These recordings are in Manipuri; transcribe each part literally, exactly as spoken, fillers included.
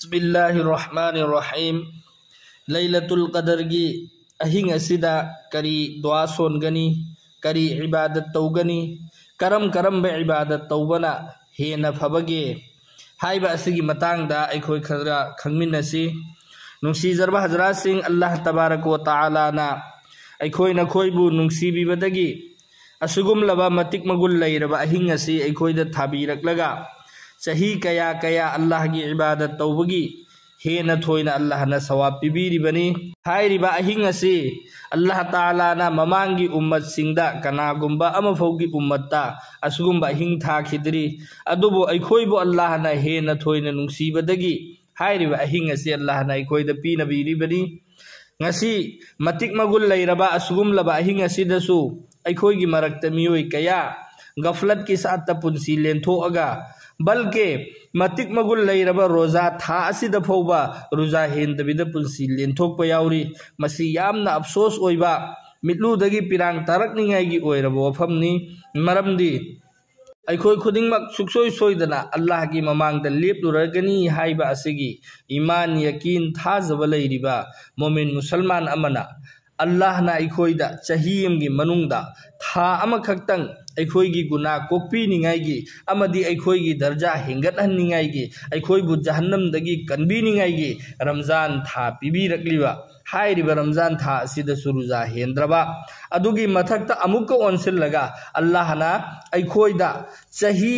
ꯕꯤꯁꯃꯤꯜꯂꯥꯍꯤꯔ ꯔꯍꯃꯥꯅꯤꯔ ꯔꯍꯤꯝ꯫ ꯂꯩꯂꯇꯨꯜ ꯀꯗꯔꯒꯤ ꯑꯍꯤꯡ ꯑꯁꯤꯗ ꯀꯔꯤ ꯗꯨꯋꯥ ꯁꯣꯟꯒꯅꯤ, ꯀꯔꯤ ꯏꯕꯥꯗꯠ ꯇꯧꯒꯅꯤ, ꯀꯔꯝ ꯀꯔꯝꯕ ꯏꯕꯥꯗꯠ ꯇꯧꯕꯅ ꯍꯦꯟꯅ ꯐꯕꯒꯦ ꯍꯥꯏꯕ ꯑꯁꯤꯒꯤ ꯃꯇꯥꯡꯗ ꯑꯩꯈꯣꯏ ꯈꯔ ꯈꯪꯃꯤꯟꯅꯁꯤ꯫ ꯅꯨꯡꯁꯤꯖꯔꯕ ꯍꯖꯔꯥꯠꯁꯤꯡ, ꯑꯜꯂꯥꯍ ꯇꯕꯥꯔꯛ ꯋ ꯇꯥꯂꯥꯅ ꯑꯩꯈꯣꯏ ꯅꯈꯣꯏꯕꯨ ꯅꯨꯡꯁꯤꯕꯤꯕꯗꯒꯤ ꯑꯁꯤꯒꯨꯝꯂꯕ ꯃꯇꯤꯛ ꯃꯒꯨꯟ ꯂꯩꯔꯕ ꯑꯍꯤꯡ ꯑꯁꯤ ꯑꯩꯈꯣꯏꯗ ꯊꯥꯕꯤꯔꯛꯂꯒ, ꯆꯍꯤ ꯀꯌꯥ ꯀꯌꯥ ꯑꯜꯂꯥꯍꯒꯤ ꯏꯕꯥꯗꯠ ꯇꯧꯕꯒꯤ ꯍꯦꯟꯅ ꯊꯣꯏꯅ ꯑꯜꯂꯥꯍꯅ ꯁꯋꯥꯕ ꯄꯤꯕꯤꯔꯤꯕꯅꯤ꯫ ꯍꯥꯏꯔꯤꯕ ꯑꯍꯤꯡ ꯑꯁꯤ ꯑꯜꯂꯥꯍ ꯇꯥꯂꯥꯅ ꯃꯃꯥꯡꯒꯤ ꯎꯝꯃꯠꯁꯤꯡꯗ ꯀꯅꯥꯒꯨꯝꯕ ꯑꯃꯐꯥꯎꯒꯤ ꯎꯝꯃꯠꯇ ꯑꯁꯤꯒꯨꯝꯕ ꯑꯍꯤꯡ ꯊꯥꯈꯤꯗ꯭ꯔꯤ꯫ ꯑꯗꯨꯕꯨ ꯑꯩꯈꯣꯏꯕꯨ ꯑꯜꯂꯥꯍꯅ ꯍꯦꯟꯅ ꯊꯣꯏꯅ ꯅꯨꯡꯁꯤꯕꯗꯒꯤ ꯍꯥꯏꯔꯤꯕ ꯑꯍꯤꯡ ꯑꯁꯤ ꯑꯜꯂꯥꯍꯅ ꯑꯩꯈꯣꯏꯗ ꯄꯤꯅꯕꯤꯔꯤꯕꯅꯤ꯫ ꯉꯁꯤ ꯃꯇꯤꯛ ꯃꯒꯨꯟ ꯂꯩꯔꯕ ꯑꯁꯤꯒꯨꯝꯂꯕ ꯑꯍꯤꯡ ꯑꯁꯤꯗꯁꯨ ꯑꯩꯈꯣꯏꯒꯤ ꯃꯔꯛꯇ ꯃꯤꯑꯣꯏ ꯀꯌꯥ ꯒꯐꯂꯠꯀꯤ ꯁꯥꯠꯇ ꯄꯨꯟꯁꯤ ꯂꯦꯟꯊꯣꯛꯑꯒ, ꯕꯜꯀꯦ ꯃꯇꯤꯛ ꯃꯒꯨꯟ ꯂꯩꯔꯕ ꯔꯣꯖꯥ ꯊꯥ ꯑꯁꯤꯗ ꯐꯥꯎꯕ ꯔꯣꯖꯥ ꯍꯦꯟꯗꯕꯤꯗ ꯄꯨꯟꯁꯤ ꯂꯦꯟꯊꯣꯛꯄ ꯌꯥꯎꯔꯤ꯫ ꯃꯁꯤ ꯌꯥꯝꯅ ꯑꯐꯁꯣꯁ ꯑꯣꯏꯕ, ꯃꯤꯠꯂꯨꯗꯒꯤ ꯄꯤꯔꯥꯡ ꯇꯥꯔꯛꯅꯤꯡꯉꯥꯏꯒꯤ ꯑꯣꯏꯔꯕ ꯋꯥꯐꯝꯅꯤ꯫ ꯃꯔꯝꯗꯤ ꯑꯩꯈꯣꯏ ꯈꯨꯗꯤꯡꯃꯛ ꯁꯨꯡꯁꯣꯏ ꯁꯣꯏꯗꯅ ꯑꯜꯂꯥꯍꯒꯤ ꯃꯃꯥꯡꯗ ꯂꯦꯞꯂꯨꯔꯒꯅꯤ ꯍꯥꯏꯕ ꯑꯁꯤꯒꯤ ꯏꯃꯥꯟ, ꯌꯀꯤꯟ, ꯊꯥꯖꯕ ꯂꯩꯔꯤꯕ ꯃꯣꯃꯤꯟ ꯃꯨꯁꯜꯃꯥꯟ ꯑꯃꯅ ꯑꯜꯂꯥꯍꯅ ꯑꯩꯈꯣꯏꯗ ꯆꯍꯤ ꯑꯃꯒꯤ ꯃꯅꯨꯡꯗ ꯊꯥ ꯑꯃꯈꯛꯇꯪ ꯑꯩꯈꯣꯏꯒꯤ ꯒꯨꯅꯥ ꯀꯣꯛꯄꯤꯅꯤꯡꯉꯥꯏꯒꯤ ꯑꯃꯗꯤ ꯑꯩꯈꯣꯏꯒꯤ ꯗꯔꯖꯥ ꯍꯦꯟꯒꯠꯍꯟꯅꯤꯡꯉꯥꯏꯒꯤ, ꯑꯩꯈꯣꯏꯕꯨ ꯖꯍꯟꯅꯝꯗꯒꯤ ꯀꯟꯕꯤꯅꯤꯡꯉꯥꯏꯒꯤ ꯔꯝꯖꯥꯟ ꯊꯥ ꯄꯤꯕꯤꯔꯛꯂꯤꯕ ꯍꯥꯏꯔꯤꯕ ꯔꯝꯖꯥꯟ ꯊꯥ ꯑꯁꯤꯗꯁꯨ ꯔꯨꯖꯥ ꯍꯦꯟꯗ꯭ꯔꯕ, ꯑꯗꯨꯒꯤ ꯃꯊꯛꯇ ꯑꯃꯨꯛꯀ ꯑꯣꯟꯁꯤꯜꯂꯒ ꯑꯜꯂꯥꯍꯅ ꯑꯩꯈꯣꯏꯗ ꯆꯍꯤ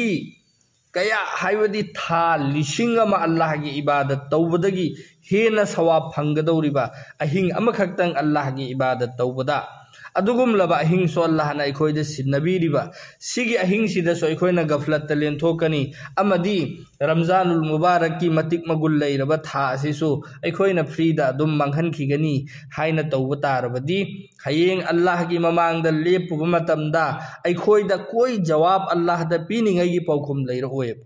ꯀꯌꯥ, ꯍꯥꯏꯕꯗꯤ ꯊꯥ ꯂꯤꯁꯤꯡ ꯑꯃ ꯑꯜꯂꯥꯍꯒꯤ ꯏꯕꯥꯗꯠ ꯇꯧꯕꯗꯒꯤ ꯍꯦꯟꯅ ꯁꯋꯥꯕ ꯐꯪꯒꯗꯧꯔꯤꯕ ꯑꯍꯤꯡ ꯑꯃꯈꯛꯇꯪ ꯑꯜꯂꯥꯍꯒꯤ ꯏꯕꯥꯗꯠ ꯇꯧꯕꯗ ꯑꯗꯨꯒꯨꯝꯂꯕ ꯑꯍꯤꯡꯁꯨ ꯑꯜꯂꯥꯍꯅ ꯑꯩꯈꯣꯏꯗ ꯁꯤꯟꯅꯕꯤꯔꯤꯕ ꯁꯤꯒꯤ ꯑꯍꯤꯡꯁꯤꯗꯁꯨ ꯑꯩꯈꯣꯏꯅ ꯒꯐꯂꯠꯇ ꯂꯦꯟꯊꯣꯛꯀꯅꯤ ꯑꯃꯗꯤ ꯔꯝꯖꯥꯅꯨꯜ ꯃꯨꯕꯥꯔꯛꯀꯤ ꯃꯇꯤꯛ ꯃꯒꯨꯟ ꯂꯩꯔꯕ ꯊꯥ ꯑꯁꯤꯁꯨ ꯑꯩꯈꯣꯏꯅ ꯐ꯭ꯔꯤꯗ ꯑꯗꯨꯝ ꯃꯥꯡꯍꯟꯈꯤꯒꯅꯤ ꯍꯥꯏꯅ ꯇꯧꯕ ꯇꯥꯔꯕꯗꯤ, ꯍꯌꯦꯡ ꯑꯜꯂꯥꯍꯒꯤ ꯃꯃꯥꯡꯗ ꯂꯦꯞꯄꯨꯕ ꯃꯇꯝꯗ ꯑꯩꯈꯣꯏꯗ ꯀꯣꯏ ꯖꯋꯥꯕ ꯑꯜꯂꯥꯍꯗ ꯄꯤꯅꯤꯡꯉꯥꯏꯒꯤ ꯄꯥꯎꯈꯨꯝ ꯂꯩꯔꯛꯑꯣꯏꯕ꯫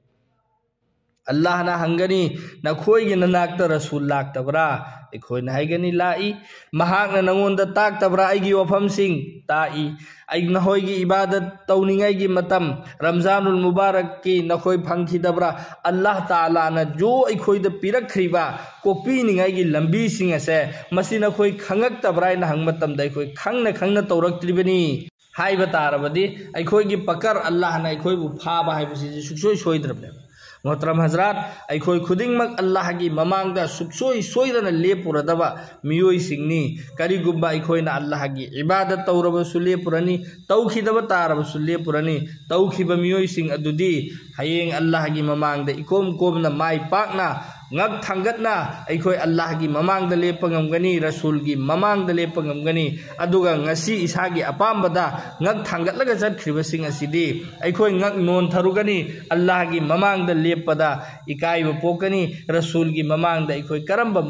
ꯑꯜꯂꯥꯍꯅ ꯍꯪꯒꯅꯤ, "ꯅꯈꯣꯏꯒꯤ ꯅꯅꯥꯛꯇ ꯔꯁꯨꯜ ꯂꯥꯛꯇꯕ꯭ꯔꯥ?" ꯑꯩꯈꯣꯏꯅ ꯍꯥꯏꯒꯅꯤ, "ꯂꯥꯛꯏ꯫" "ꯃꯍꯥꯛꯅ ꯅꯉꯣꯟꯗ ꯇꯥꯛꯇꯕ꯭ꯔꯥ ꯑꯩꯒꯤ ꯋꯥꯐꯝꯁꯤꯡ?" "ꯇꯥꯛꯏ꯫" "ꯑꯩ ꯅꯈꯣꯏꯒꯤ ꯏꯕꯥꯗꯠ ꯇꯧꯅꯤꯡꯉꯥꯏꯒꯤ ꯃꯇꯝ, ꯔꯝꯖꯥꯅꯨꯜ ꯃꯨꯕꯥꯔꯛꯀꯤ ꯅꯈꯣꯏ ꯐꯪꯈꯤꯗꯕ꯭ꯔꯥ?" ꯑꯜꯂꯥꯍ ꯇꯥꯂꯥꯅ ꯖꯣ ꯑꯩꯈꯣꯏꯗ ꯄꯤꯔꯛꯈ꯭ꯔꯤꯕ ꯀꯣꯛꯄꯤꯅꯤꯡꯉꯥꯏꯒꯤ ꯂꯝꯕꯤꯁꯤꯡ ꯑꯁꯦ, ꯃꯁꯤ ꯅꯈꯣꯏ ꯈꯪꯉꯛꯇꯕ꯭ꯔꯥ ꯍꯥꯏꯅ ꯍꯪꯕ ꯃꯇꯝꯗ, ꯑꯩꯈꯣꯏ ꯈꯪꯅ ꯈꯪꯅ ꯇꯧꯔꯛꯇ꯭ꯔꯤꯕꯅꯤ ꯍꯥꯏꯕ ꯇꯥꯔꯕꯗꯤ, ꯑꯩꯈꯣꯏꯒꯤ ꯄꯀꯔ, ꯑꯜꯂꯥꯍꯅ ꯑꯩꯈꯣꯏꯕꯨ ꯐꯥꯕ ꯍꯥꯏꯕꯁꯤꯗꯤ ꯁꯨꯡꯁꯣꯏ ꯁꯣꯏꯗ꯭ꯔꯕꯅꯦꯕ꯫ ꯃꯣꯍꯇꯔꯝ ꯍꯖꯔꯥꯠ, ꯑꯩꯈꯣꯏ ꯈꯨꯗꯤꯡꯃꯛ ꯑꯜꯂꯥꯍꯒꯤ ꯃꯃꯥꯡꯗ ꯁꯨꯡꯁꯣꯏ ꯁꯣꯏꯗꯅ ꯂꯦꯞꯄꯨꯔꯗꯕ ꯃꯤꯑꯣꯏꯁꯤꯡꯅꯤ꯫ ꯀꯔꯤꯒꯨꯝꯕ ꯑꯩꯈꯣꯏꯅ ꯑꯜꯂꯥꯍꯒꯤ ꯏꯕꯥꯗꯠ ꯇꯧꯔꯕꯁꯨ ꯂꯦꯞꯄꯨꯔꯅꯤ, ꯇꯧꯈꯤꯗꯕ ꯇꯥꯔꯕꯁꯨ ꯂꯦꯞꯄꯨꯔꯅꯤ꯫ ꯇꯧꯈꯤꯕ ꯃꯤꯑꯣꯏꯁꯤꯡ ꯑꯗꯨꯗꯤ ꯍꯌꯦꯡ ꯑꯜꯂꯥꯍꯒꯤ ꯃꯃꯥꯡꯗ ꯏꯀꯣꯝ ꯀꯣꯝꯅ, ꯃꯥꯏ ꯄꯥꯛꯅ, ꯉꯛ ꯊꯥꯡꯒꯠꯅ ꯑꯩꯈꯣꯏ ꯑꯜꯂꯥꯍꯒꯤ ꯃꯃꯥꯡꯗ ꯂꯦꯞꯄ ꯉꯝꯒꯅꯤ, ꯔꯁꯨꯜꯒꯤ ꯃꯃꯥꯡꯗ ꯂꯦꯞꯄ ꯉꯝꯒꯅꯤ꯫ ꯑꯗꯨꯒ ꯉꯁꯤ ꯏꯁꯥꯒꯤ ꯑꯄꯥꯝꯕꯗ ꯉꯛ ꯊꯥꯡꯒꯠꯂꯒ ꯆꯠꯈ꯭ꯔꯤꯕꯁꯤꯡ ꯑꯁꯤꯗꯤ ꯑꯩꯈꯣꯏ ꯉꯛ ꯅꯣꯟꯊꯔꯨꯒꯅꯤ, ꯑꯜꯂꯥꯍꯒꯤ ꯃꯃꯥꯡꯗ ꯂꯦꯞꯄꯗ ꯏꯀꯥꯏꯕ ꯄꯣꯛꯀꯅꯤ꯫ ꯔꯁꯨꯜꯒꯤ ꯃꯃꯥꯡꯗ ꯑꯩꯈꯣꯏ ꯀꯔꯝꯕ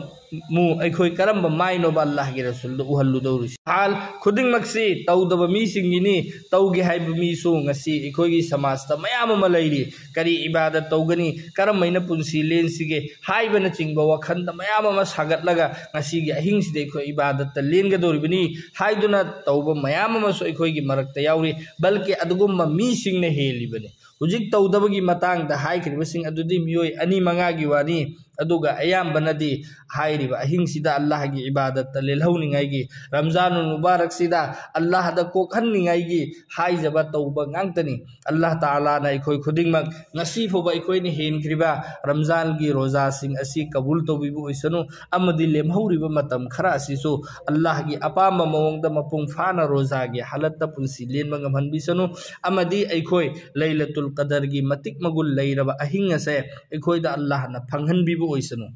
ꯃꯨ-, ꯑꯩꯈꯣꯏ ꯀꯔꯝꯕ ꯃꯥꯏꯅꯣꯕ ꯑꯜꯂꯥꯍꯒꯤ ꯔꯁꯨꯜꯗ ꯎꯍꯜꯂꯨꯗꯧꯔꯤꯁꯤ? ꯍꯥꯜ ꯈꯨꯗꯤꯡꯃꯛꯁꯤ ꯇꯧꯗꯕ ꯃꯤꯁꯤꯡꯒꯤꯅꯤ꯫ ꯇꯧꯒꯦ ꯍꯥꯏꯕ ꯃꯤꯁꯨ ꯉꯁꯤ ꯑꯩꯈꯣꯏꯒꯤ ꯁꯃꯥꯖꯇ ꯃꯌꯥꯝ ꯑꯃ ꯂꯩꯔꯤ꯫ ꯀꯔꯤ ꯏꯕꯥꯗꯠ ꯇꯧꯒꯅꯤ, ꯀꯔꯝꯍꯥꯏꯅ ꯄꯨꯟꯁꯤ ꯂꯦꯟꯁꯤꯒꯦ ꯍꯥꯏꯕꯅꯆꯤꯡꯕ ꯋꯥꯈꯜꯗ ꯃꯌꯥꯝ ꯑꯃ ꯁꯥꯒꯠꯂꯒ ꯉꯁꯤꯒꯤ ꯑꯍꯤꯡꯁꯤꯗ ꯑꯩꯈꯣꯏ ꯏꯕꯥꯗꯠꯇ ꯂꯦꯟꯒꯗꯧꯔꯤꯕꯅꯤ ꯍꯥꯏꯗꯨꯅ ꯇꯧꯕ ꯃꯌꯥꯝ ꯑꯃꯁꯨ ꯑꯩꯈꯣꯏꯒꯤ ꯃꯔꯛꯇ ꯌꯥꯎꯔꯤ꯫ ꯕꯜꯀꯤ ꯑꯗꯨꯒꯨꯝꯕ ꯃꯤꯁꯤꯡꯅ ꯍꯦꯜꯂꯤꯕꯅꯤ꯫ ꯍꯧꯖꯤꯛ ꯇꯧꯗꯕꯒꯤ ꯃꯇꯥꯡꯗ ꯍꯥꯏꯈ꯭ꯔꯤꯕꯁꯤꯡ ꯑꯗꯨꯗꯤ ꯃꯤꯑꯣꯏ ꯑꯅꯤ ꯃꯉꯥꯒꯤ ꯋꯥꯅꯤ꯫ ꯑꯗꯨꯒ ꯑꯌꯥꯝꯕꯅꯗꯤ ꯍꯥꯏꯔꯤꯕ ꯑꯍꯤꯡꯁꯤꯗ ꯑꯜꯂꯥꯍꯒꯤ ꯏꯕꯥꯗꯠꯇ ꯂꯦꯜꯍꯧꯅꯤꯡꯉꯥꯏꯒꯤ, ꯔꯝꯖꯥꯅꯨꯜ ꯃꯨꯕꯥꯔꯛꯁꯤꯗ ꯑꯜꯂꯥꯍꯗ ꯀꯣꯛꯍꯟꯅꯤꯡꯉꯥꯏꯒꯤ ꯍꯥꯏꯖꯕ ꯇꯧꯕ ꯉꯥꯛꯇꯅꯤ꯫ ꯑꯜꯂꯥꯍ ꯇꯥꯂꯥꯅ ꯑꯩꯈꯣꯏ ꯈꯨꯗꯤꯡꯃꯛ ꯉꯁꯤ ꯐꯥꯎꯕ ꯑꯩꯈꯣꯏꯅ ꯍꯦꯟꯈ꯭ꯔꯤꯕ ꯔꯝꯖꯥꯟꯒꯤ ꯔꯣꯖꯥꯁꯤꯡ ꯑꯁꯤ ꯀꯕꯨꯜ ꯇꯧꯕꯤꯕ ꯑꯣꯏꯁꯅꯨ, ꯑꯃꯗꯤ ꯂꯦꯝꯍꯧꯔꯤꯕ ꯃꯇꯝ ꯈꯔ ꯑꯁꯤꯁꯨ ꯑꯜꯂꯥꯍꯒꯤ ꯑꯄꯥꯝꯕ ꯃꯑꯣꯡꯗ ꯃꯄꯨꯡ ꯐꯥꯅ ꯔꯣꯖꯥꯒꯤ ꯍꯥꯂꯠꯇ ꯄꯨꯟꯁꯤ ꯂꯦꯟꯕ ꯉꯝꯍꯟꯕꯤꯁꯅꯨ, ꯑꯃꯗꯤ ꯑꯩꯈꯣꯏ ꯂꯩꯂꯇꯨꯜ ꯀꯗꯔꯒꯤ ꯃꯇꯤꯛ ꯃꯒꯨꯟ ꯂꯩꯔꯕ ꯑꯍꯤꯡ ꯑꯁꯦ ꯑꯩꯈꯣꯏꯗ ꯑꯜꯂꯥꯍꯅ ꯐꯪꯍꯟꯕꯤꯕ ꯑꯣꯏꯁꯅꯨ꯫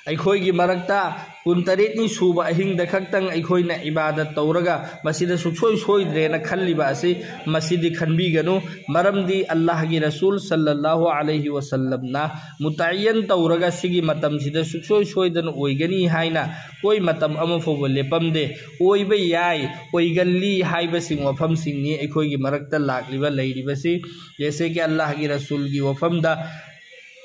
ꯑꯩꯈꯣꯏꯒꯤ ꯃꯔꯛꯇ ꯀꯨꯟꯇꯔꯦꯠꯅꯤ ꯁꯨꯕ ꯑꯍꯤꯡꯗ ꯈꯛꯇꯪ ꯑꯩꯈꯣꯏꯅ ꯏꯕꯥꯗꯠ ꯇꯧꯔꯒ ꯃꯁꯤꯗ ꯁꯨꯡꯁꯣꯏ ꯁꯣꯏꯗ꯭ꯔꯦꯅ ꯈꯜꯂꯤꯕ ꯑꯁꯤ, ꯃꯁꯤꯗꯤ ꯈꯟꯕꯤꯒꯅꯨ꯫ ꯃꯔꯝꯗꯤ ꯑꯜꯂꯥꯍꯒꯤ ꯔꯁꯨꯜ ꯁꯜꯂꯜꯂꯥꯍꯨ ꯑꯂꯩꯍꯤ ꯋꯁꯜꯂꯝꯅ ꯃꯨꯇꯥꯌꯟ ꯇꯧꯔꯒ ꯁꯤꯒꯤ ꯃꯇꯝꯁꯤꯗ ꯁꯨꯡꯁꯣꯏ ꯁꯣꯏꯗꯅ ꯑꯣꯏꯒꯅꯤ ꯍꯥꯏꯅ ꯀꯣꯏ ꯃꯇꯝ ꯑꯃ ꯐꯥꯎꯕ ꯂꯦꯞꯄꯝꯗꯦ꯫ ꯑꯣꯏꯕ ꯌꯥꯏ, ꯑꯣꯏꯒꯜꯂꯤ ꯍꯥꯏꯕꯁꯤꯡ ꯋꯥꯐꯝꯁꯤꯡꯅꯤ ꯑꯩꯈꯣꯏꯒꯤ ꯃꯔꯛꯇ ꯂꯥꯛꯂꯤꯕ, ꯂꯩꯔꯤꯕꯁꯤ꯫ ꯖꯦꯁꯦ ꯀꯤ ꯑꯜꯂꯥꯍꯒꯤ ꯔꯁꯨꯜꯒꯤ ꯋꯥꯐꯝꯗ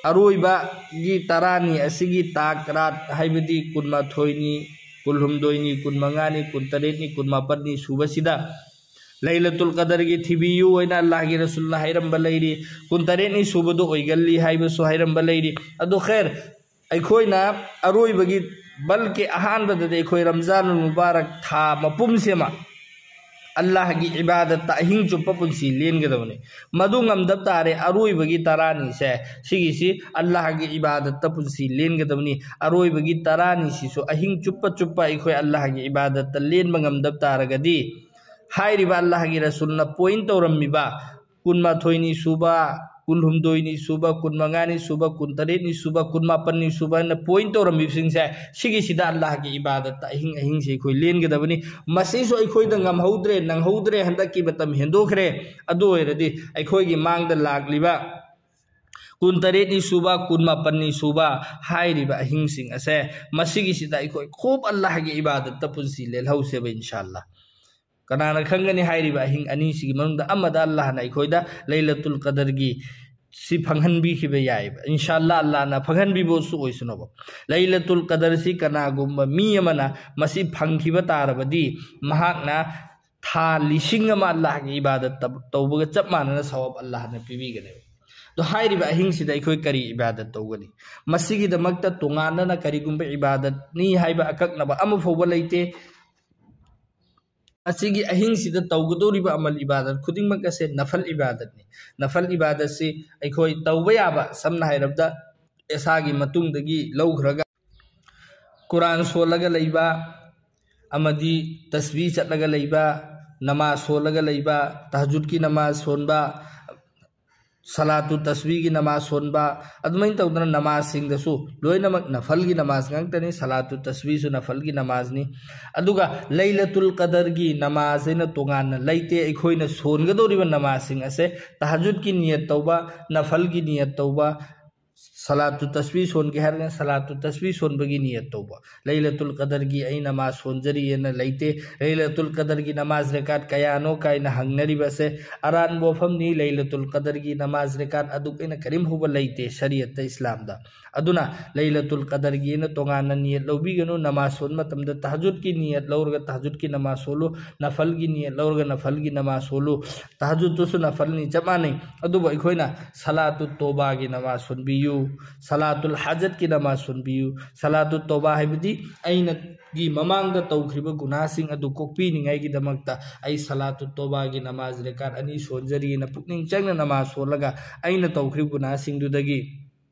ꯑꯔꯣꯏꯕꯒꯤ ꯇꯔꯥꯅꯤ ꯑꯁꯤꯒꯤ ꯇꯥꯛ ꯔꯥꯠ ꯍꯥꯏꯕꯗꯤ ꯀꯨꯟꯃꯥꯊꯣꯏꯅꯤ, ꯀꯨꯟꯍꯨꯝꯗꯣꯏꯅꯤ, ꯀꯨꯟꯃꯉꯥꯅꯤ, ꯀꯨꯟꯇꯔꯦꯠꯅꯤ, ꯀꯨꯟꯃꯥꯄꯟꯅꯤ ꯁꯨꯕꯁꯤꯗ ꯂꯩꯂꯇꯨꯜ ꯀꯗꯔꯒꯤ ꯊꯤꯕꯤꯌꯨ ꯍꯥꯏꯅ ꯑꯜꯂꯥꯍꯒꯤ ꯔꯁꯨꯜꯅ ꯍꯥꯏꯔꯝꯕ ꯂꯩꯔꯤ꯫ ꯀꯨꯟꯇꯔꯦꯠꯅꯤ ꯁꯨꯕꯗꯨ ꯑꯣꯏꯒꯜꯂꯤ ꯍꯥꯏꯕꯁꯨ ꯍꯥꯏꯔꯝꯕ ꯂꯩꯔꯤ꯫ ꯑꯗꯨ ꯈꯦꯔ, ꯑꯩꯈꯣꯏꯅ ꯑꯔꯣꯏꯕꯒꯤ, ꯕꯜꯀꯤ ꯑꯍꯥꯟꯕꯗꯗꯤ ꯑꯩꯈꯣꯏ ꯔꯝꯖꯥꯅꯨꯜ ꯃꯨꯕꯥꯔꯛ ꯊꯥ ꯃꯄꯨꯝꯁꯤꯃ ꯑꯜꯂꯥꯍꯒꯤ ꯏꯕꯥꯗꯠꯇ ꯑꯍꯤꯡ ꯆꯨꯞꯄ ꯄꯨꯟꯁꯤ ꯂꯦꯟꯒꯗꯕꯅꯤ꯫ ꯃꯗꯨ ꯉꯝꯗꯕ ꯇꯥꯔꯦ, ꯑꯔꯣꯏꯕꯒꯤ ꯇꯔꯥꯅꯤꯁꯦ ꯁꯤꯒꯤꯁꯤ ꯑꯜꯂꯥꯍꯒꯤ ꯏꯕꯥꯗꯠꯇ ꯄꯨꯟꯁꯤ ꯂꯦꯟꯒꯗꯕꯅꯤ꯫ ꯑꯔꯣꯏꯕꯒꯤ ꯇꯔꯥꯅꯤꯁꯤꯁꯨ ꯑꯍꯤꯡ ꯆꯨꯞꯄ ꯆꯨꯞꯄ ꯑꯩꯈꯣꯏ ꯑꯜꯂꯥꯍꯒꯤ ꯏꯕꯥꯗꯠꯇ ꯂꯦꯟꯕ ꯉꯝꯗꯕ ꯇꯥꯔꯒꯗꯤ, ꯍꯥꯏꯔꯤꯕ ꯑꯜꯂꯥꯍꯒꯤ ꯔꯁꯨꯜꯅ ꯄꯣꯏꯟ ꯇꯧꯔꯝꯃꯤꯕ ꯀꯨꯟꯃꯥꯊꯣꯏꯅꯤ ꯁꯨꯕ, ꯀꯨꯟꯍꯨꯝꯗꯣꯏꯅꯤ ꯁꯨꯕ, ꯀꯨꯟꯃꯉꯥꯅꯤ ꯁꯨꯕ, ꯀꯨꯟꯇꯔꯦꯠꯅꯤ ꯁꯨꯕ, ꯀꯨꯟꯃꯥꯄꯟꯅꯤ ꯁꯨꯕ ꯍꯥꯏꯅ ꯄꯣꯏꯟ ꯇꯧꯔꯝꯃꯤꯕꯁꯤꯡꯁꯦ, ꯁꯤꯒꯤꯁꯤꯗ ꯑꯜꯂꯥꯍꯒꯤ ꯏꯕꯥꯗꯠꯇ ꯑꯍꯤꯡ ꯑꯍꯤꯡꯁꯦ ꯑꯩꯈꯣꯏ ꯂꯦꯟꯒꯗꯕꯅꯤ꯫ ꯃꯁꯤꯁꯨ ꯑꯩꯈꯣꯏꯗ ꯉꯝꯍꯧꯗ꯭ꯔꯦ, ꯅꯪꯍꯧꯗ꯭ꯔꯦ, ꯍꯟꯗꯛꯀꯤ ꯃꯇꯝ ꯍꯦꯟꯗꯣꯛꯈ꯭ꯔꯦ꯫ ꯑꯗꯨ ꯑꯣꯏꯔꯗꯤ ꯑꯩꯈꯣꯏꯒꯤ ꯃꯥꯡꯗ ꯂꯥꯛꯂꯤꯕ ꯀꯨꯟꯇꯔꯦꯠꯅꯤ ꯁꯨꯕ, ꯀꯨꯟꯃꯥꯄꯟꯅꯤ ꯁꯨꯕ ꯍꯥꯏꯔꯤꯕ ꯑꯍꯤꯡꯁꯤꯡ ꯑꯁꯦ, ꯃꯁꯤꯒꯤꯁꯤꯗ ꯑꯩꯈꯣꯏ ꯈꯨꯞ ꯑꯜꯂꯥꯍꯒꯤ ꯏꯕꯥꯗꯠꯇ ꯄꯨꯟꯁꯤ ꯂꯦꯜꯍꯧꯁꯦꯕ, ꯏꯟꯁꯥ ꯑꯜꯂꯥ꯫ ꯀꯅꯥꯅ ꯈꯪꯒꯅꯤ, ꯍꯥꯏꯔꯤꯕ ꯑꯍꯤꯡ ꯑꯅꯤꯁꯤꯒꯤ ꯃꯅꯨꯡꯗ ꯑꯃꯗ ꯑꯜꯂꯥꯍꯅ ꯑꯩꯈꯣꯏꯗ ꯂꯩꯂꯇꯨꯜ ꯀꯗꯔꯒꯤ ꯁꯤ ꯐꯪꯍꯟꯕꯤꯈꯤꯕ ꯌꯥꯏꯑꯕ꯫ ꯏꯟꯁꯥ ꯑꯜꯂꯥ, ꯑꯜꯂꯥꯍꯅ ꯐꯪꯍꯟꯕꯤꯕꯁꯨ ꯑꯣꯏꯁꯅꯨꯕ꯫ ꯂꯩꯂꯇꯨꯜ ꯀꯗꯔꯁꯤ ꯀꯅꯥꯒꯨꯝꯕ ꯃꯤ ꯑꯃꯅ ꯃꯁꯤ ꯐꯪꯈꯤꯕ ꯇꯥꯔꯕꯗꯤ, ꯃꯍꯥꯛꯅ ꯊꯥ ꯂꯤꯁꯤꯡ ꯑꯃ ꯑꯜꯂꯥꯍꯒꯤ ꯏꯕꯥꯗꯠ ꯇꯧꯕꯒ ꯆꯞ ꯃꯥꯟꯅꯅ ꯁꯋꯥꯕ ꯑꯜꯂꯥꯍꯅ ꯄꯤꯕꯤꯒꯅꯦꯕ꯫ ꯑꯗꯣ ꯍꯥꯏꯔꯤꯕ ꯑꯍꯤꯡꯁꯤꯗ ꯑꯩꯈꯣꯏ ꯀꯔꯤ ꯏꯕꯥꯗꯠ ꯇꯧꯒꯅꯤ? ꯃꯁꯤꯒꯤꯗꯃꯛꯇ ꯇꯣꯉꯥꯟꯅꯅ ꯀꯔꯤꯒꯨꯝꯕ ꯏꯕꯥꯗꯠꯅꯤ ꯍꯥꯏꯕ ꯑꯀꯛꯅꯕ ꯑꯃ ꯐꯥꯎꯕ ꯂꯩꯇꯦ꯫ ꯑꯁꯤꯒꯤ ꯑꯍꯤꯡꯁꯤꯗ ꯇꯧꯒꯗꯧꯔꯤꯕ ꯑꯃꯜ ꯏꯕꯥꯗꯠ ꯈꯨꯗꯤꯡꯃꯛ ꯑꯁꯦ ꯅꯐꯜ ꯏꯕꯥꯗꯠꯅꯤ꯫ ꯅꯐꯜ ꯏꯕꯥꯗꯠꯁꯤ ꯑꯩꯈꯣꯏ ꯇꯧꯕ ꯌꯥꯕ, ꯁꯝꯅ ꯍꯥꯏꯔꯕꯗ, ꯑꯦꯁꯥꯒꯤ ꯃꯇꯨꯡꯗꯒꯤ ꯂꯧꯈ꯭ꯔꯒ ꯀꯨꯔꯥꯟ ꯁꯣꯜꯂꯒ ꯂꯩꯕ, ꯑꯃꯗꯤ ꯇꯁꯕꯤ ꯆꯠꯂꯒ ꯂꯩꯕ, ꯅꯃꯥꯖ ꯁꯣꯜꯂꯒ ꯂꯩꯕ, ꯇꯍꯖꯨꯗꯀꯤ ꯅꯃꯥꯖ ꯁꯣꯟꯕ, ꯁꯂꯥꯇꯨ ꯇꯁꯕꯤꯒꯤ ꯅꯃꯥꯖ ꯁꯣꯟꯕ, ꯑꯗꯨꯃꯥꯏꯅ ꯇꯧꯗꯅ ꯅꯃꯥꯖꯁꯤꯡꯗꯁꯨ ꯂꯣꯏꯅꯃꯛ ꯅꯐꯜꯒꯤ ꯅꯃꯥꯖ ꯉꯥꯛꯇꯅꯤ꯫ ꯁꯂꯥꯇꯨ ꯇꯁꯕꯤꯁꯨ ꯅꯐꯜꯒꯤ ꯅꯃꯥꯖꯅꯤ꯫ ꯑꯗꯨꯒ ꯂꯩꯂꯇꯨꯜ ꯀꯗꯔꯒꯤ ꯅꯃꯥꯖ ꯍꯥꯏꯅ ꯇꯣꯉꯥꯟꯅ ꯂꯩꯇꯦ꯫ ꯑꯩꯈꯣꯏꯅ ꯁꯣꯟꯒꯗꯧꯔꯤꯕ ꯅꯃꯥꯖꯁꯤꯡ ꯑꯁꯦ ꯇꯍꯖꯨꯗꯀꯤ ꯅꯤꯌꯠ ꯇꯧꯕ, ꯅꯐꯜꯒꯤ ꯅꯤꯌꯠ ꯇꯧꯕ, ꯁꯂꯥꯇꯨ ꯇꯁꯕꯤ ꯁꯣꯟꯒꯦ ꯍꯥꯏꯔꯒꯅ ꯁꯂꯥꯇꯨ ꯇꯁꯕꯤ ꯁꯣꯟꯕꯒꯤ ꯅꯤꯌꯠ ꯇꯧꯕ꯫ ꯂꯩꯂꯇꯨꯜ ꯀꯗꯔꯒꯤ ꯑꯩ ꯅꯃꯥꯖ ꯁꯣꯟꯖꯔꯤꯑꯅ ꯂꯩꯇꯦ꯫ ꯂꯩꯂꯇꯨꯜ ꯀꯗꯔꯒꯤ ꯅꯃꯥꯖ ꯔꯦꯀꯥꯠ ꯀꯌꯥꯅꯣ ꯀꯥꯏꯅ ꯍꯪꯅꯔꯤꯕꯁꯦ ꯑꯔꯥꯟꯕ ꯋꯥꯐꯝꯅꯤ꯫ ꯂꯩꯂꯇꯨꯜ ꯀꯗꯔꯒꯤ ꯅꯃꯥꯖ ꯔꯦꯀꯥꯠ ꯑꯗꯨꯛ ꯑꯩꯅ ꯀꯔꯤꯝ ꯍꯧꯕ ꯂꯩꯇꯦ ꯁꯔꯤꯌꯠꯇ, ꯏꯁꯂꯥꯝꯗ꯫ ꯑꯗꯨꯅ ꯂꯩꯂꯇꯨꯜ ꯀꯗꯔꯒꯤꯅ ꯇꯣꯉꯥꯟꯅ ꯅꯤꯌꯠ ꯂꯧꯕꯤꯒꯅꯨ꯫ ꯅꯃꯥꯖ ꯁꯣꯟꯕ ꯃꯇꯝꯗ ꯇꯍꯖꯨꯗꯀꯤ ꯅꯤꯌꯠ ꯂꯧꯔꯒ ꯇꯍꯖꯨꯗꯀꯤ ꯅꯃꯥꯖ ꯁꯣꯜꯂꯨ, ꯅꯐꯜꯒꯤ ꯅꯤꯌꯠ ꯂꯧꯔꯒ ꯅꯐꯜꯒꯤ ꯅꯃꯥꯖ ꯁꯣꯜꯂꯨ꯫ ꯇꯍꯖꯨꯗꯇꯨꯁꯨ ꯅꯐꯜꯅꯤ, ꯆꯞ ꯃꯥꯟꯅꯩ꯫ ꯑꯗꯨꯕꯨ ꯑꯩꯈꯣꯏꯅ ꯁꯂꯥꯇꯨ ꯇꯣꯕꯥꯒꯤ ꯅꯃꯥꯖ ꯁꯣꯟꯕꯤꯌꯨ, ꯁꯂꯥꯇꯨꯜ ꯍꯥꯖꯠꯀꯤ ꯅꯃꯥꯖ ꯁꯣꯟꯕꯤꯌꯨ꯫ ꯁꯂꯥꯇꯨ ꯇꯣꯕꯥ ꯍꯥꯏꯕꯗꯤ ꯑꯩꯅꯒꯤ ꯃꯃꯥꯡꯗ ꯇꯧꯈ꯭ꯔꯤꯕ ꯒꯨꯅꯥꯁꯤꯡ ꯑꯗꯨ ꯀꯣꯛꯄꯤꯅꯤꯡꯉꯥꯏꯒꯤꯗꯃꯛꯇ ꯑꯩ ꯁꯂꯥꯇꯨ ꯇꯣꯕꯥꯒꯤ ꯅꯃꯥꯖ ꯔꯦꯀꯥꯠ ꯑꯅꯤ ꯁꯣꯟꯖꯔꯤꯅ ꯄꯨꯛꯅꯤꯡ ꯆꯪꯅ ꯅꯃꯥꯖ ꯁꯣꯜꯂꯒ ꯑꯩꯅ ꯇꯧꯈ꯭ꯔꯤꯕ ꯒꯨꯅꯥꯁꯤꯡꯗꯨꯗꯒꯤ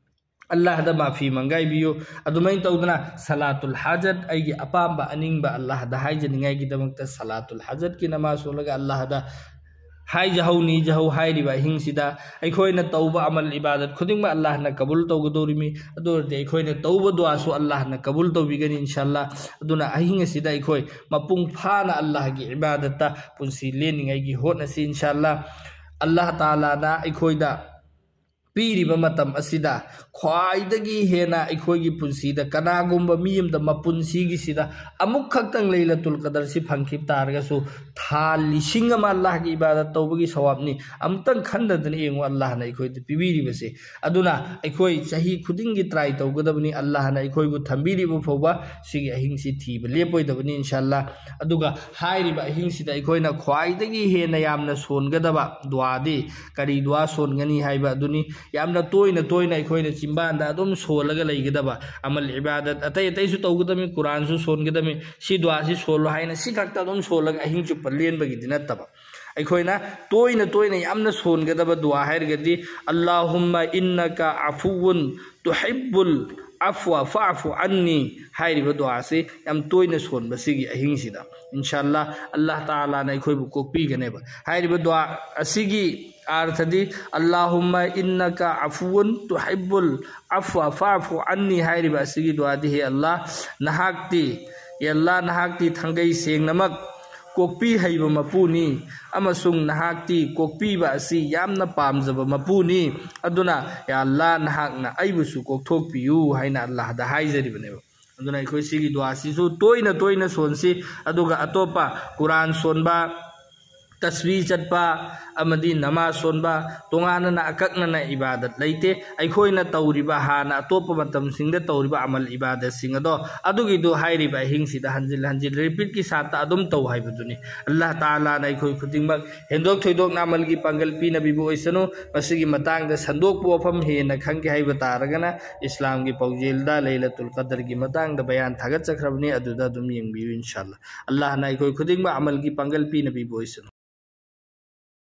ꯑꯜꯂꯥꯍꯗ ꯃꯥꯐꯤ ꯃꯪꯒꯥꯏꯕꯤꯌꯨ꯫ ꯑꯗꯨꯃꯥꯏꯅ ꯇꯧꯗꯅ ꯁꯂꯥꯇꯨꯜ ꯍꯥꯖꯠ, ꯑꯩꯒꯤ ꯑꯄꯥꯝꯕ ꯑꯅꯤꯡꯕ ꯑꯜꯂꯥꯍꯗ ꯍꯥꯏꯖꯅꯤꯡꯉꯥꯏꯒꯤꯗꯃꯛꯇ ꯁꯂꯥꯇꯨꯜ ꯍꯥꯖꯠꯀꯤ ꯅꯃꯥꯖ ꯁꯣꯜꯂꯒ ꯑꯜꯂꯥꯍꯗ ꯍꯥꯏꯖꯍꯧ ꯅꯤꯖꯍꯧ ꯍꯥꯏꯔꯤꯕ ꯑꯍꯤꯡꯁꯤꯗ꯫ ꯑꯩꯈꯣꯏꯅ ꯇꯧꯕ ꯑꯃꯜ ꯏꯕꯥꯗꯠ ꯈꯨꯗꯤꯡꯃꯛ ꯑꯜꯂꯥꯍꯅ ꯀꯕꯨꯜ ꯇꯧꯒꯗꯧꯔꯤꯃꯤ꯫ ꯑꯗꯨ ꯑꯣꯏꯔꯗꯤ ꯑꯩꯈꯣꯏꯅ ꯇꯧꯕ ꯗꯨꯋꯥꯁꯨ ꯑꯜꯂꯥꯍꯅ ꯀꯕꯨꯜ ꯇꯧꯕꯤꯒꯅꯤ ꯏꯟꯁꯥꯜꯂꯥ꯫ ꯑꯗꯨꯅ ꯑꯍꯤꯡ ꯑꯁꯤꯗ ꯑꯩꯈꯣꯏ ꯃꯄꯨꯡ ꯐꯥꯅ ꯑꯜꯂꯥꯍꯒꯤ ꯏꯕꯥꯗꯠꯇ ꯄꯨꯟꯁꯤ ꯂꯦꯟꯅꯤꯡꯉꯥꯏꯒꯤ ꯍꯣꯠꯅꯁꯤ ꯏꯟꯁꯥꯜꯂꯥ꯫ ꯑꯜꯂꯥꯍ ꯇꯥꯂꯥꯅ ꯑꯩꯈꯣꯏꯗ ꯄꯤꯔꯤꯕ ꯃꯇꯝ ꯑꯁꯤꯗ ꯈ꯭ꯋꯥꯏꯗꯒꯤ ꯍꯦꯟꯅ ꯑꯩꯈꯣꯏꯒꯤ ꯄꯨꯟꯁꯤꯗ ꯀꯅꯥꯒꯨꯝꯕ ꯃꯤ ꯑꯃꯗ ꯃꯄꯨꯟꯁꯤꯒꯤꯁꯤꯗ ꯑꯃꯨꯛꯈꯛꯇꯪ ꯂꯩꯂꯇꯨꯜ ꯀꯗꯔꯁꯤ ꯐꯪꯈꯤꯕ ꯇꯥꯔꯒꯁꯨ ꯊꯥ ꯂꯤꯁꯤꯡ ꯑꯃ ꯑꯜꯂꯥꯍꯒꯤ ꯏꯕꯥꯗꯠ ꯇꯧꯕꯒꯤ ꯁꯋꯥꯕꯅꯤ꯫ ꯑꯃꯨꯛꯇꯪ ꯈꯟꯊꯗꯅ ꯌꯦꯡꯉꯨ ꯑꯜꯂꯥꯍꯅ ꯑꯩꯈꯣꯏꯗ ꯄꯤꯕꯤꯔꯤꯕꯁꯦ꯫ ꯑꯗꯨꯅ ꯑꯩꯈꯣꯏ ꯆꯍꯤ ꯈꯨꯗꯤꯡꯒꯤ ꯇ꯭ꯔꯥꯏ ꯇꯧꯒꯗꯕꯅꯤ꯫ ꯑꯜꯂꯥꯍꯅ ꯑꯩꯈꯣꯏꯕꯨ ꯊꯝꯕꯤꯔꯤꯕ ꯐꯥꯎꯕ ꯁꯤꯒꯤ ꯑꯍꯤꯡꯁꯤ ꯊꯤꯕ ꯂꯦꯞꯄꯣꯏꯗꯕꯅꯤ ꯏꯟꯁꯥꯜꯂꯥ꯫ ꯑꯗꯨꯒ ꯍꯥꯏꯔꯤꯕ ꯑꯍꯤꯡꯁꯤꯗ ꯑꯩꯈꯣꯏꯅ ꯈ꯭ꯋꯥꯏꯗꯒꯤ ꯍꯦꯟꯅ ꯌꯥꯝꯅ ꯁꯣꯟꯒꯗꯕ ꯗꯨꯋꯥꯗꯤ ꯀꯔꯤ ꯗꯨꯋꯥ ꯁꯣꯟꯒꯅꯤ ꯍꯥꯏꯕ ꯑꯗꯨꯅꯤ꯫ ꯌꯥꯝꯅ ꯇꯣꯏꯅ ꯇꯣꯏꯅ ꯑꯩꯈꯣꯏꯅ ꯆꯤꯝꯕꯥꯟꯗ ꯑꯗꯨꯝ ꯁꯣꯜꯂꯒ ꯂꯩꯒꯗꯕ꯫ ꯑꯃꯜ ꯏꯕꯥꯗꯠ ꯑꯇꯩ ꯑꯇꯩꯁꯨ ꯇꯧꯒꯗꯕꯅꯤ, ꯀꯨꯔꯥꯟꯁꯨ ꯁꯣꯟꯒꯗꯕꯅꯤ꯫ ꯁꯤ ꯗꯨꯋꯥꯁꯤ ꯁꯣꯜꯂꯣ ꯍꯥꯏꯅ ꯁꯤ ꯈꯛꯇ ꯑꯗꯨꯝ ꯁꯣꯜꯂꯒ ꯑꯍꯤꯡ ꯆꯨꯞꯄ ꯂꯦꯟꯕꯒꯤꯗꯤ ꯅꯠꯇꯕ꯫ ꯑꯩꯈꯣꯏꯅ ꯇꯣꯏꯅ ꯇꯣꯏꯅ ꯌꯥꯝꯅ ꯁꯣꯟꯒꯗꯕ ꯗꯨꯋꯥ ꯍꯥꯏꯔꯒꯗꯤ "ꯑꯜꯂꯥꯍꯨꯝꯃ ꯏꯟꯅꯀ ꯑꯐꯨꯋꯨꯟ ꯇꯨꯍꯤꯕꯨꯜ ꯑꯐ꯭ꯋ ꯐꯥꯐꯨ ꯑꯟꯅꯤ" ꯍꯥꯏꯔꯤꯕ ꯗꯨꯋꯥꯁꯤ ꯌꯥꯝ ꯇꯣꯏꯅ ꯁꯣꯟꯕꯁꯤꯒꯤ ꯑꯍꯤꯡꯁꯤꯗ ꯏꯟꯁꯥꯜꯂꯥ ꯑꯜꯂꯥꯍ ꯇꯥꯂꯥꯅ ꯑꯩꯈꯣꯏꯕꯨ ꯀꯣꯛꯄꯤꯒꯅꯦꯕ꯫ ꯍꯥꯏꯔꯤꯕ ꯗꯨꯋꯥ ꯑꯁꯤꯒꯤ ꯑꯥꯔꯊꯗꯤ "ꯑꯜꯂꯥꯍꯨꯝꯃ ꯏꯟꯅꯀ ꯑꯐꯨꯋꯨꯟ ꯇꯨꯍꯤꯕꯨꯜ ꯑꯐ꯭ꯋ ꯐꯥꯐꯨ ꯑꯟꯅꯤ" ꯍꯥꯏꯔꯤꯕ ꯑꯁꯤꯒꯤ ꯗꯨꯋꯥꯗꯤ, "ꯍꯦ ꯑꯜꯂꯥꯍ, ꯅꯍꯥꯛꯇꯤ, ꯍꯦ ꯑꯜꯂꯥꯍ, ꯅꯍꯥꯛꯇꯤ ꯊꯥꯡꯒꯩ ꯁꯦꯡꯅꯃꯛ ꯀꯣꯛꯄꯤ ꯍꯩꯕ ꯃꯄꯨꯅꯤ, ꯑꯃꯁꯨꯡ ꯅꯍꯥꯛꯇꯤ ꯀꯣꯛꯄꯤꯕ ꯑꯁꯤ ꯌꯥꯝꯅ ꯄꯥꯝꯖꯕ ꯃꯄꯨꯅꯤ꯫ ꯑꯗꯨꯅ, ꯌꯥ ꯑꯜꯂꯥ, ꯅꯍꯥꯛꯅ ꯑꯩꯕꯨꯁꯨ ꯀꯣꯛꯊꯣꯛꯄꯤꯌꯨ ꯍꯥꯏꯅ ꯑꯜꯂꯥꯍꯗ ꯍꯥꯏꯖꯔꯤꯕꯅꯦꯕ꯫ ꯑꯗꯨꯅ ꯑꯩꯈꯣꯏ ꯁꯤꯒꯤ ꯗꯨꯋꯥꯁꯤꯁꯨ ꯇꯣꯏꯅ ꯇꯣꯏꯅ ꯁꯣꯟꯁꯤ꯫ ꯑꯗꯨꯒ ꯑꯇꯣꯞꯄ ꯀꯨꯔꯥꯟ ꯁꯣꯟꯕ, ꯇꯁꯕꯤ ꯆꯠꯄ, ꯑꯃꯗꯤ ꯅꯃꯥꯖ ꯁꯣꯟꯕ, ꯇꯣꯉꯥꯟꯅ ꯑꯀꯛꯅꯅ ꯏꯕꯥꯗꯠ ꯂꯩꯇꯦ꯫ ꯑꯩꯈꯣꯏꯅ ꯇꯧꯔꯤꯕ, ꯍꯥꯟꯅ ꯑꯇꯣꯞꯄ ꯃꯇꯝꯁꯤꯡꯗ ꯇꯧꯔꯤꯕ ꯑꯃꯜ ꯏꯕꯥꯗꯠꯁꯤꯡ ꯑꯗꯣ, ꯑꯗꯨꯒꯤꯗꯨ ꯍꯥꯏꯔꯤꯕ ꯑꯍꯤꯡꯁꯤꯗ ꯍꯟꯖꯤꯜ ꯍꯟꯖꯤꯜ ꯔꯤꯄꯤꯠꯀꯤ ꯁꯥꯠꯇ ꯑꯗꯨꯝ ꯇꯧ ꯍꯥꯏꯕꯗꯨꯅꯤ꯫ ꯑꯜꯂꯥꯍ ꯇꯥꯂꯥꯅ ꯑꯩꯈꯣꯏ ꯈꯨꯗꯤꯡꯃꯛ ꯍꯦꯟꯗꯣꯛ ꯊꯣꯏꯗꯣꯛꯅ ꯑꯃꯜꯒꯤ ꯄꯥꯡꯒꯜ ꯄꯤꯅꯕꯤꯕ ꯑꯣꯏꯁꯅꯨ꯫ ꯃꯁꯤꯒꯤ ꯃꯇꯥꯡꯗ ꯁꯟꯗꯣꯛꯄ ꯋꯥꯐꯝ ꯍꯦꯟꯅ ꯈꯪꯒꯦ ꯍꯥꯏꯕ ꯇꯥꯔꯒꯅ, ꯏꯁꯂꯥꯝꯒꯤ ꯄꯥꯎꯖꯦꯜꯗ ꯂꯩꯂꯇꯨꯜ ꯀꯗꯔꯒꯤ ꯃꯇꯥꯡꯗ ꯕꯌꯥꯟ ꯊꯥꯒꯠꯆꯈ꯭ꯔꯕꯅꯤ, ꯑꯗꯨꯗ ꯑꯗꯨꯝ ꯌꯦꯡꯕꯤꯌꯨ, ꯏꯟꯁꯥꯜꯂꯥ꯫ ꯑꯜꯂꯥꯍꯅ ꯑꯩꯈꯣꯏ ꯈꯨꯗꯤꯡꯃꯛ ꯑꯃꯜꯒꯤ ꯄꯥꯡꯒꯜ ꯄꯤꯅꯕꯤꯕ ꯑꯣꯏꯁꯅꯨ꯫